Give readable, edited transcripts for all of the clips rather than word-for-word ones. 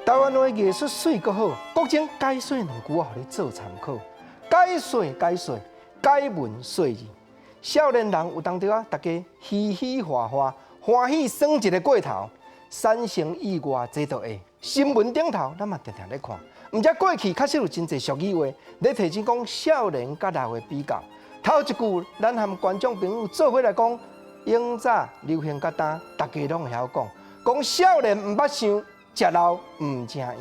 台灣話藝術媠閣好，國情解說兩句我予你做參考。解說解說，解文說字。少年人有當時啊，大家嘻嘻哈哈，歡喜耍一个過頭，產生意外，這都會。新聞頂頭，咱嘛定定咧看。毋知過去確實有真濟俗語話，咧提醒講少年佮老的比較。頭一句，咱和觀眾朋友做伙來講，永早流行到今，大家攏會曉講，講少年毋捌想，食老毋成樣。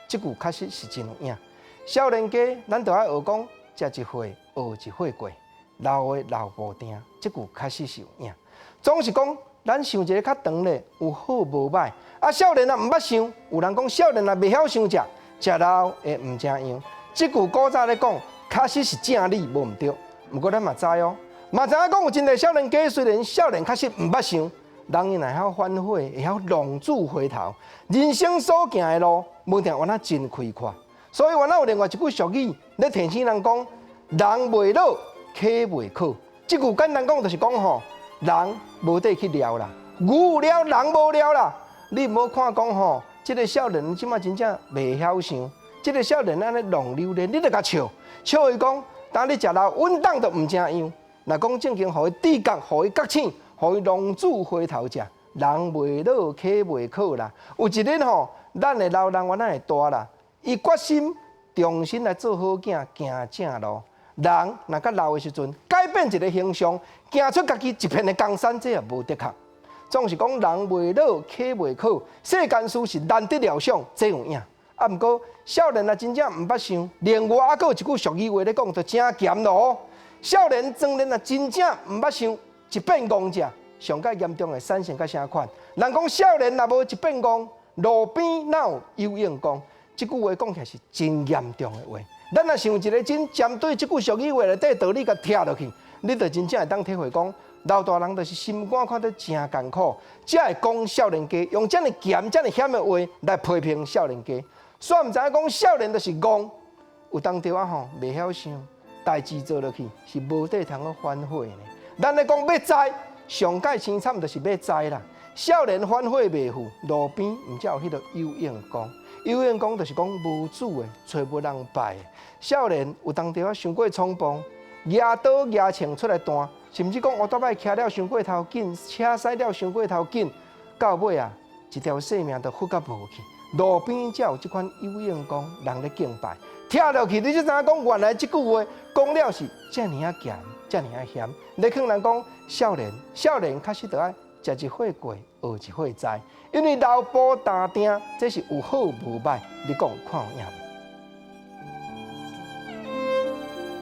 這句確實是真有影。少年家，咱就愛學講，食一歲學一歲過，老的老無定，這句確實是有影。總是講，咱想一个較長咧，有好無䆀。啊，少年若毋捌想，有人講少年若袂曉想食，食老會毋成樣。這句古早咧講，確實是正理，無毋對。毋過咱嘛知哦，嘛知影講有真濟少年家，雖然少年確實毋捌想，人伊若會曉反悔，會曉浪子回頭，人生所行的路，無定原來真開闊。所以原來有另外一句俗語，咧提醒人講：人袂老，溪袂渴。這句簡單講就是講吼，人無地去了啦，牛有料，人無料啦。你毋好看講吼，這个少年這馬真正袂曉想，這个少年按呢浪流連，你著共笑，笑伊講，當你食老穩當就毋成樣。若講正經，予伊知覺，予伊覺醒，予伊浪子回頭食，人袂老，溪袂渴啦。有一日吼，咱的老人原來會大啦，伊決心重新來做好囝，行正路。人若較老的時陣，改變一个形象，行出家己一片的江山，這也無的確。總是講人袂老，溪袂渴，世間事是難得料想，這有影。啊，毋過少年若真正毋捌想，另外猶閣有一句俗語話咧講，就真鹹咯。少年壯年若真正毋捌想，一變戇者，上蓋嚴重會產生甲啥款？人講少年若無一變戇，路邊哪有有用功？這句話講起來是真嚴重的話。咱若想一个真針對這句俗語話內底道理，共拆落去，你就真正會當體會講，老大人就是心肝看得真艱苦，才會講少年家用遮爾鹹、遮爾險的話來批評少年家。煞毋知影講少年就是戇，有當時啊吼袂曉想，代誌做落去是無地通去反悔呢。咱咧講欲知，上蓋凄慘就是欲知啦。少年反悔袂赴，路邊毋才有彼个有應公。有應公就是講無主的，揣無人拜的。少年有當時啊傷過衝動，舉刀舉槍出來彈，甚至講烏多擺騎了傷過頭緊，車駛了傷過頭緊，到尾啊一條性命就付甲無去。路邊才有這款有應公人咧敬拜，聽落去你就知影講原來這句話講了是遮爾仔鹹，遮爾仔險。咧勸人講少年，少年確實著愛食一歲過，學一歲知，因為老婆淡定，這是有好無䆀。你講看有影無？